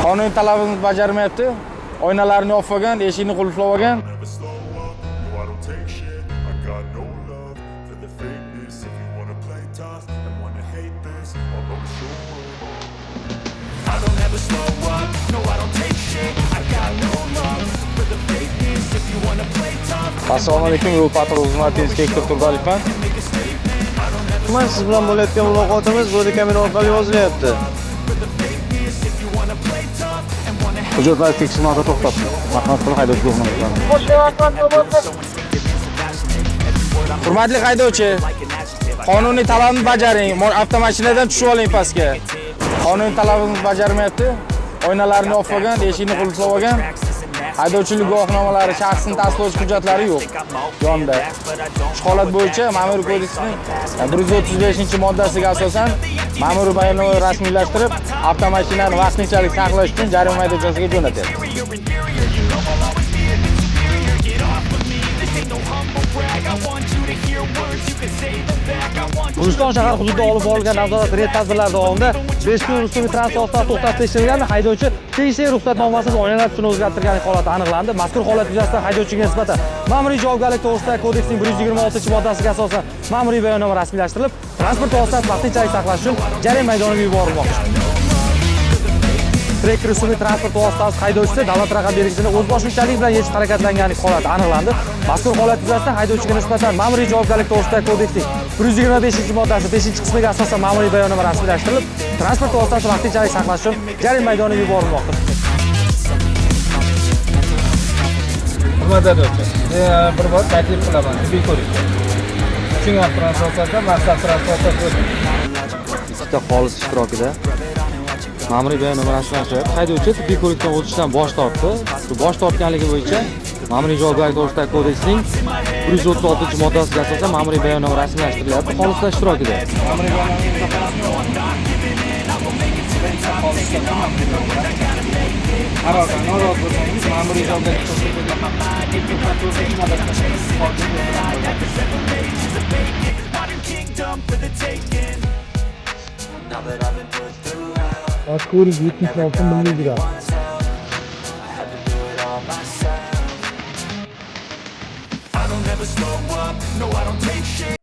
Qonun talabimizni bajarmayapti. Oynalarni yopib olgan, eshikni qulflab olgan. Never slow up, no, I don't take shit. I got no love for the fakeness. If you wanna play tough and wanna hate this, I'll always show up. I don't ever slow up, no, I don't take shit. I got no love for the fakeness. If you wanna play tough Assalomu alaykum, yo'l patrul xizmati inspektori Turdialiyevman. Make a statement. I don't ever Man siz bilan bo'layotgan muloqotimiz bodi kamera orqali yozilyapti. For the fakeness. If you wanna play tough and wanna hate Hujjatlar tekshiruvida to'xtatdi. Marhamat qilib haydovchi guvohnomasini. So instinctive and so passionate. Every word I'm Hurmatli haydovchi, like an adjective. I qonuniy talabni bajaring. Avtomashinadan tushib oling pastga. Qonuniy talabimizni bajarmayapti. Oynalarni yopib olgan, eshikni qulflab olgan. Haydovchilik guvohnomalari, shaxsni tasdiqlovchi hujjatlari yo'q yonda. Shu holat bo'yicha Ma'muriy kodeksning 135-moddasiga asosan ma'muriy bayonnoma rasmiylashtirib, avtomashinani vaqtinchalik saqlash uchun jarima maydonchasiga jo'natyapti. Inferior, inferior. You know I'll always be a bit superior. Get off of me, this ain't no humble brag. I want you to hear words, you can say them back. I want you Guliston shahar hududida olib borilgan nazorat reyd tadbirlari davomida 5 kun rusumli transport vositasi to'xtatib tekshirilgan. Haydovchi tegishli ruxsatnomasiz oynalar tusini o'zgartirgan holati aniqlandi. Mazkur holat yuzasidan haydovchiga nisbatan Ma'muriy javobgarlik to'g'risidagi kodeksning 126-moddasiga asosan ma'muriy bayonnoma rasmiylashtirilib, transport vositasini vaqtinchalik saqlash uchun jarima maydoniga yuborilmoqda. Tracker rusumli transport vositasi haydovchisi davlat raqam belgisini o'zboshimchalik bilan yechib harakatlanganlik holati aniqlandi. Mazkur holat yuzasidan haydovchiga nisbatan Ma'muriy javobgarlik to'g'risidagi kodeksning 125-moddasi 5-qismiga asosan ma'muriy bayonnoma rasmiylashtirilib, transport vositasini vaqtinchalik saqlash uchun jarima maydoniga yuborilmoqda. Hurmatli haydovchi, bir bor taklif qilaman tibbiy ko'rikka. Tushing avtotransportda, maqsad transportda. Ikkita xolis ishtirokida ma'muriy bayonnoma rasmiylashtirildi. Haydovchi tibbiy ko'rikdan o'tishdan bosh tortdi. Shu bosh tortganligi bo'yicha Ma'muriy javobgarlik to'g'risidagi kodeksning 136-moddasiga asosan ma'muriy bayonnoma rasmiylashtirilyapti xolislar ishtirokida. Ma'muriy bayonnoma qarordan norozi bo'lsangiz, ma'muriy javobgarlik to'g'risidagi kodeksning Modern kingdom for the taking. Now that I've been put through hell, Ko'rik 76 milligram. One's help, I had to do it all myself. I don't ever slow up, no, I don't take shit.